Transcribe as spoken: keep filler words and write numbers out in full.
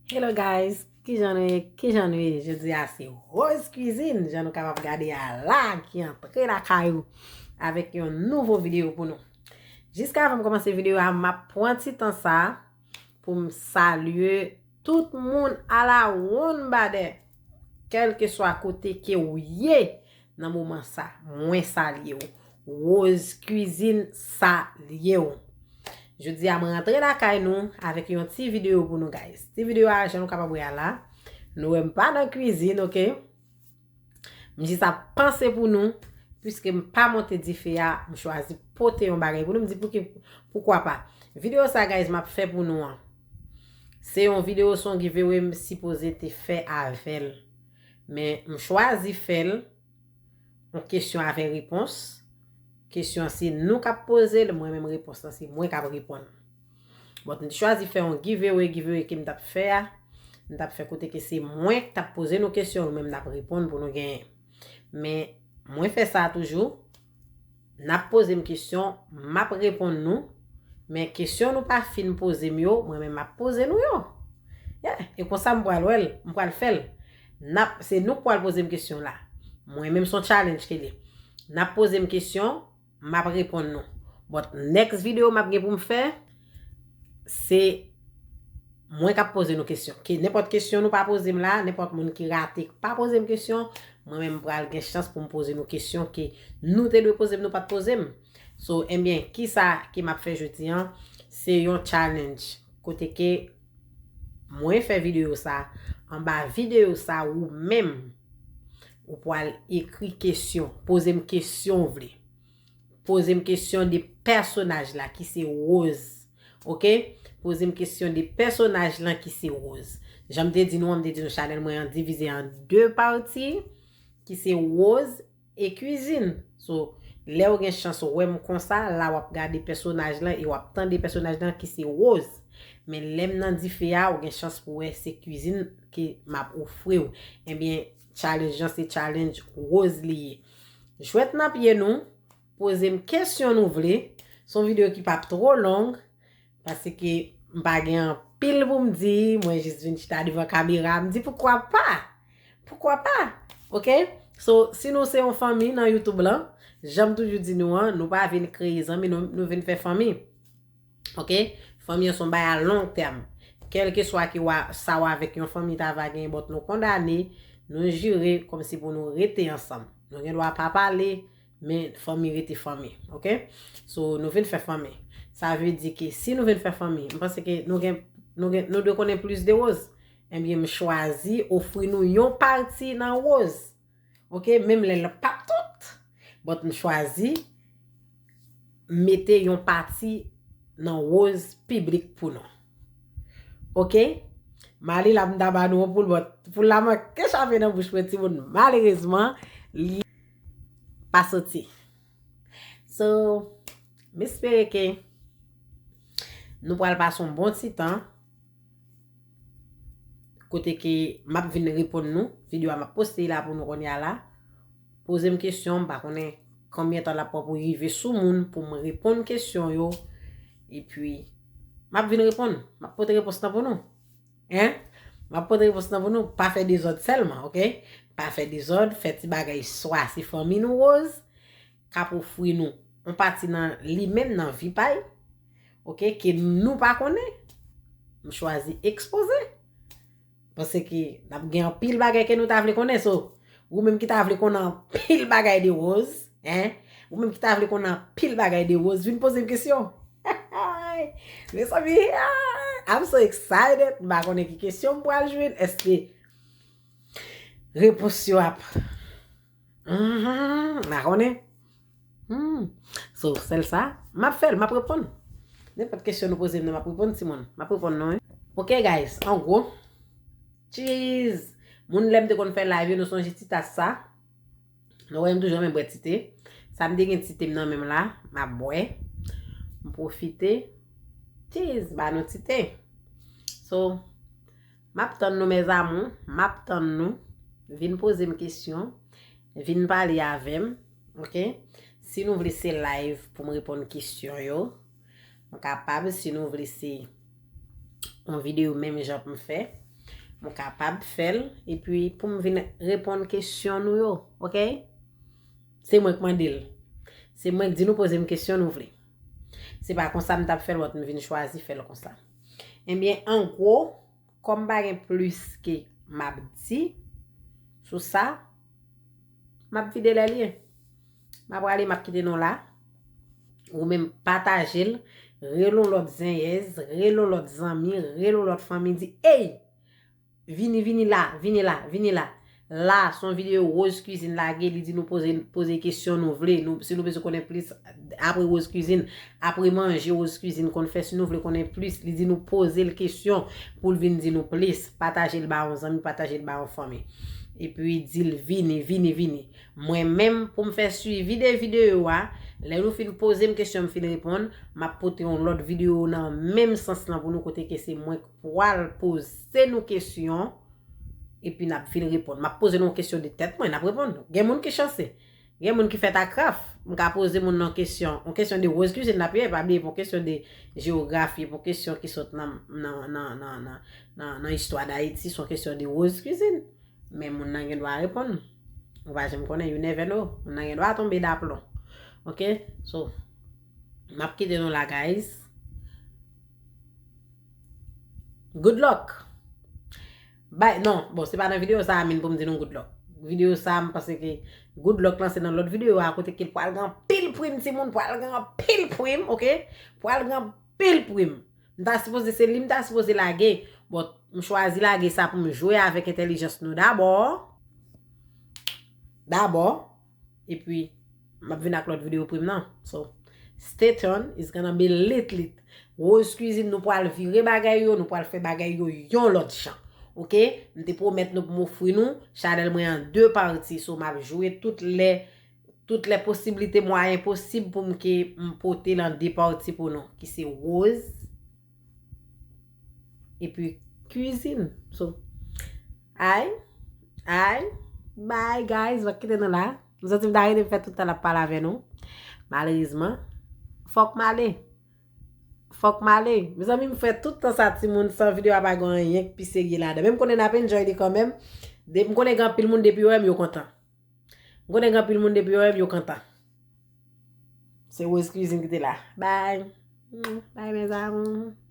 Hello guys, kijan nou ye? Kijan nou ye? Jodi a se Rose Cuisine, jan nou kapab gade a la, ki antre lakay ou avèk yon nouvo videyo pou nou. Jiska avan m kòmanse videyo a, m ap pran ti tan sa pou m salye tout moun a la wonn badè, kèlkeswa kote ke w ye nan moman sa. Mwen salye w. Rose Cuisine salye w. Jodi a mwen rantre lakay nou avèk yon ti videyo pou nou guys. Ti videyo a jan nou kapab wè a la. Nou wè m pa nan kwizin, oke? M jis ap panse pou nou, piske m pa monte dife a, m chwazi pote yon bagay pou nou, m di pouki, poukwa pa. Videyo sa guys m ap fè pou nou an, se yon videyo, se yon giveaway m sipoze te fè avè l. Men m chwazi fè l yon kesyon avè repons. Kesyon an se nou k ap poze l, mwen menm repons lan se mwen k ap reponn. Bon, m te chwazi fè yon giveaway, giveaway ke m t ap fè a, m t ap fè kote ke se mwen k t ap poze nou kesyon, nou menm n ap reponn pou nou genyen. Men mwen fè sa toujou, n ap poze m kesyon, m ap reponn nou, men kesyon nou pa fin poze m yo, mwen menm m ap poze nou yo. Yeah, e konsa m pral wè l, m pral fè l. N ap, se nou k pral poze m kesyon la. Mwen menm se yon challenge ke li. N ap poze m kesyon, m ap reponn nou. But next video m ap gen pou m fè, se mwen k ap poze nou kesyon. Ke nenpòt kesyon nou pa poze m la, nenpòt moun ki rate pa poze m kesyon, mwen menm m pral gen chans pou m poze nou kesyon ke nou te dwe poze m, nou pa t poze m. So, ebyen, kisa ke m ap fè jodi an? Se yon challenge. Kote ke mwen fè videyo sa, anba videyo sa, ou menm, ou pral ekri kesyon, poze m kesyon w vle. Poze m kesyon de pèsonaj la ki se Rose. Oke? Poze m kesyon de pèsonaj lan ki se Rose. Jan m te di nou an, m te di nou chanèl mwen an divize an de pati, ki se Rose e Cuisine. So, lè w gen chans wè m konsa, la w ap gade pèsonaj lan e w ap tande pèsonaj lan ki se Rose. Men lè m nan dife a, ou gen chans pou wè se Cuisine ke m ap ofri w. Ebyen, challenge lan se challenge Rose li ye. Jwèt nan pye nou, poze m kesyon nou vle. Se yon videyo ki p ap twò long, paske m pa gen anpil pou m di, mwen jis vin chita devan kamera, m di poukwa pa? Poukwa pa? Oke? So, si nou se yon fanmi nan YouTube lan, jan m toujou di nou an, nou pa vin kreye zanmi, nou, nou vin fè fanmi. Oke? Fanmi an se yon bagay a long tèm. Kèlkeswa ki w a, sa w avèk yon fanmi ta va gen, but nou kondane, nou jire kòmsi pou nou rete ansanm. Nou gen dwa pa pale, men fanmi rete fanmi, oke? So, nou vin fè fanmi. Sa vle di ke si nou vin fè fanmi, m panse ke nou gen, nou gen, nou dwe konnen plis de Rose. Ebyen, m chwazi ofri nou yon pati nan Rose. Oke? Menm lè l p ap tout, but m chwazi mete yon pati nan Rose piblik pou nou. Oke? Mali la m ta ba nou yon poul, but poul la manke chape nan bouch mwen, timoun. Malerezman, li pa soti. So, m espere ke nou pral pase yon bon ti tan. Kote ke m ap vin reponn nou. Videyo a m ap poste la pou nou kounye a la. Poze m kesyon, m pa konnen konbyen tan l ap pran pou rive sou moun pou m reponn kesyon yo. Epi, m ap vin reponn. M ap pote repons lan pou nou. Hein? M ap pote repons lan pou nou. Pa fè dezòd sèlman, oke? Pa fè dezòd, fè ti bagay swa se fanmi nou Rose k ap ofri nou yon pati nan li menm nan vi pa l, oke, ke nou pa konnen. M chwazi ekspoze. Paske n ap gen anpil bagay ke nou ta vle konnen. So, ou menm ki ta vle konnen anpil bagay de Rose, hein? Ou menm ki ta vle konnen anpil bagay de Rose, vin poze m kesyon. Mezanmi, ah, I'm so excited. M pa konnen ki kesyon m pral jwenn. Èske repons yo ap Mhm, m pa konnen. Hmm. So, sèl sa, m ap fè l, m ap reponn. Nenpòt kesyon nou poze m nan, m ap reponn, timoun. M ap reponn nou, wi. Ok, guys, an gwo. Cheese! Moun, lè m te konn fè live yo, nou sonje ti tas sa? Nou wè m toujou renmen bwè ti te. Sa m te gen ti te m nan men m la, m ap bwè. M pwofite. Cheese, ba nou ti te. So, m ap tann nou, mes amours. M ap tann nou. Vin poze m kesyon. Vin pale avè m. Ok? Si nou vle se live pou m reponn kesyon yo, m kapab. Si nou vle se yon videyo menm jan pou m fè, M kapab fè l, epi pou m vin reponn kesyon nou yo, oke? Se mwen k mande l. Se mwen k di nou poze m kesyon nou vle. Se pa konsa m t ap fè l, but m vin chwazi fè l konsa. Ebyen, an gwo, kòm pa gen plis ke m ap di sou sa, m ap vide lè l ye. M ap prale, m ap kite nou la. Ou menm pataje l, rele yon lòt zenyèz, rele yon lòt zanmi, rele yon lòt fanmi, di, ey! Vini, vini la, vini la, vini la. La, se yon videyo Rose Cuisine lage, li di nou poze, poze kesyon nou vle. Nou, si nou bezwen konnen plis, apre Rose Cuisine, apre manje Rose Cuisine konn fè, si nou vle konnen plis, li di nou poze l kesyon pou l vin di nou plis. Pataje l ba yon zanmi, pataje l ba yon fanmi. Epi di l vini, vini, vini. Mwen menm, pou m fè swivi de videyo a, lè nou fin poze m kesyon, m fin reponn, m ap pote yon lòt videyo nan menm sans lan pou nou, kote ke se mwen k pral poze nou kesyon, epi n ap vin reponn. M ap poze nou yon kesyon de tèt mwen, n ap reponn. Gen moun ki chanse. Gen moun ki fèt ak raf. M ka poze moun nan kesyon. Yon kesyon de Rose Cuisine n ap ye, pa bliye, pou kesyon de jewografi, pou kesyon ki sot nan, nan, nan, nan, nan, nan, nan istwa Dayiti, se yon kesyon de Rose Cuisine. Men moun nan gen dwa reponn. Ou pa janm konnen, you never know. Moun nan gen dwa tonbe daplon. Oke? So, m ap kite nou la, guys. Good luck. Bay, non, bon, se pa nan videyo sa a menm pou m di nou good luck. Videyo sa a, m panse ke good luck lan se nan lòt videyo a, kote ke pral gen anpil prim, timoun, pral gen anpil prim, oke? Pral gen anpil prim. M ta sipoze, se li m ta sipoze lage, but m chwazi lage sa pou m jwe avèk entèlijans nou dabò. Dabò. Epi, m ap vin ak lòt videyo prim nan. So, stay tuned, it's gonna be lit, lit. Rose Cuisine, nou pral vire bagay yo, nou pral fè bagay yo yon lòt jan. Oke? M te pwomèt nou pou m ofri nou chanèl mwen an de pati. So, m ap jwe tout lè, tout lè posiblite, mwayen posib pou m ke m pote l an de pati pou nou, ki se Rose epi Cuisine. So, ay, ay, bye, guys, m ap kite nou la. M santi m ta rete m fè tout tan ap pale avè nou. Malerezman, fòk m ale. Fòk m ale. Mezanmi, m fè tout tan sa, timoun, san videyo a pa gen anyen k pi serye ladan. Men m konnen n ap enjoy li kanmenm. De, m konnen gen anpil moun depi yo wè m, yo kontan. M konnen gen anpil moun depi yo wè m, yo kontan. Se Rose Cuisine ki te la. Bye. Mm, bye, mes amours.